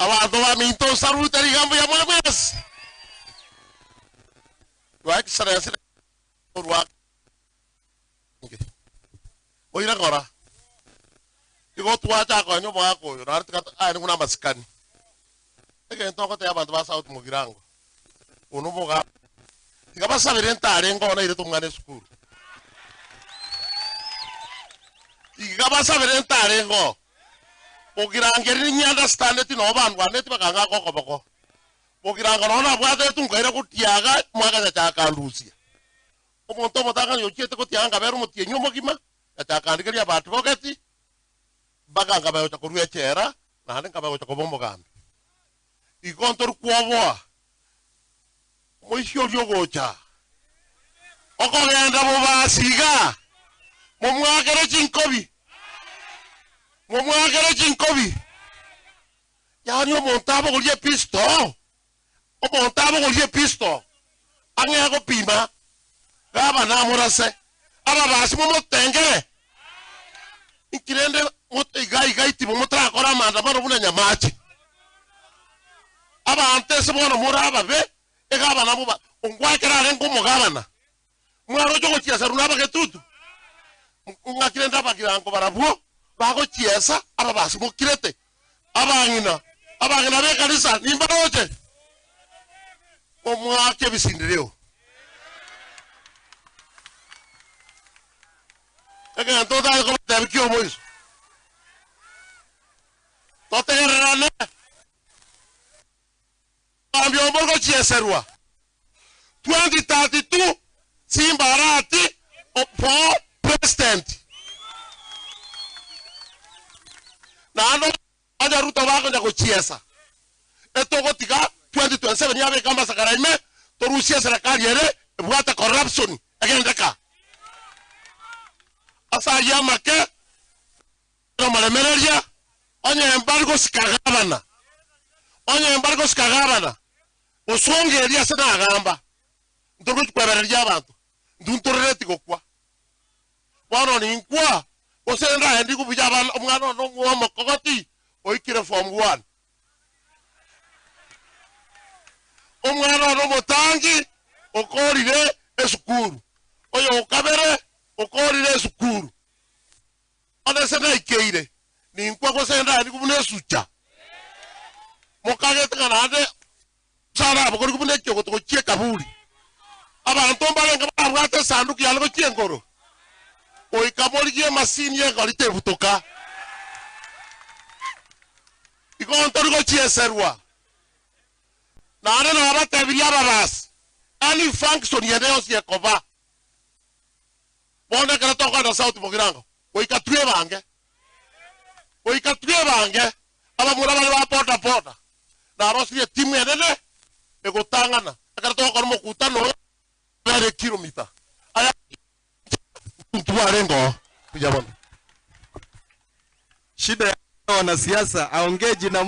Abanto baminto nsarute riga mbuya more mwensi. Your Excellency korwa oire ng'ora. Igo twacha konya omogaka oyo naende tiga aye buna amasikani. Egento ogotebia abanto ba South Mugirango, oyo nomogaka, tiga basabere ntarenge oo nairete omwana esukuru. Iga basabere ntarenge oo. Mugirango eri ninyiunderstandeti noo bandwaneti bakang'aka okoboko. Mugirango noo nabwatete nkaira gotiaga mwagachacha akandusia. Omonto omotang'ani ochiete gotiaga nkabera omotienyi omogima, ngacha akandigeria abaadvocate, mpaka nkaba gocha korua echela, naende nkaba gocha koba omogambi. Igo ntori kwoboa omoisia oria ogocha okogenda bobasi iga, momwakere chinkobi, momwakere chinkobi. Yaani omonto abogorie episto, omonto abogorie episto, ang'e agopima, gavana amorase, ababasi momotengere. Inki rende iga iga itibo motarakore amaandamano buna nyamache? Abanto ase bono more ababe, egavana boba ongwakera arenge omogavana. Mwaroche ogochiesa runa abagetutu? Ng'aki rende abagirango barabwo bagochiesa ababasi mokirete? Abang'ina, abang'ina b'ekanisa nimbaroche omwake ebisindireo. Egento otare kobatebia ki'omoiso. Totegererane. Mambia omo gochieserwa 2032 Simba Arati for president. Naende onye Ruto bakonya gochiesa etogotiga 2027 yabeke amasakara ime torusie eserekari ere ebwate corruption egende ka. Ase ayio amake omoremereria Onye mbari gosika gavana, onye mbari gosika gavana, gosonga eria ase nagamba, ntori gochia kwebereria abanto, intwe ntorereti gokwa. Bono ninkwa, gose ndaende buya abana, omwana one omwa omokogoti oikire form one. Omwana one omotangi okorire esukuru, oyo okabere okorire esukuru. Bono ase naikeire, ninkwe gose ndaanigwe buna esucha. Mokagete ng'a naende narabokorigwe buna ekiogoto gochia ekaburi. Abanto mbarenge barabwate esanduku yane gochia engoro, goika morigie emasini y'engori tebutoka. Igo ntori gochieserwa. Naende nabatebirie ababasi, any function ende yonsi ekoba, Bono ekero tokoenda South Mugirango, goika twebange, goika twebange, abamura baria ba boda boda narosirie etimu enene egotang'ana ekero togokora omokutano oyo bere ekilomita aya ntwarenge oo buya bono. Shida ya wanasiasa aongee jina.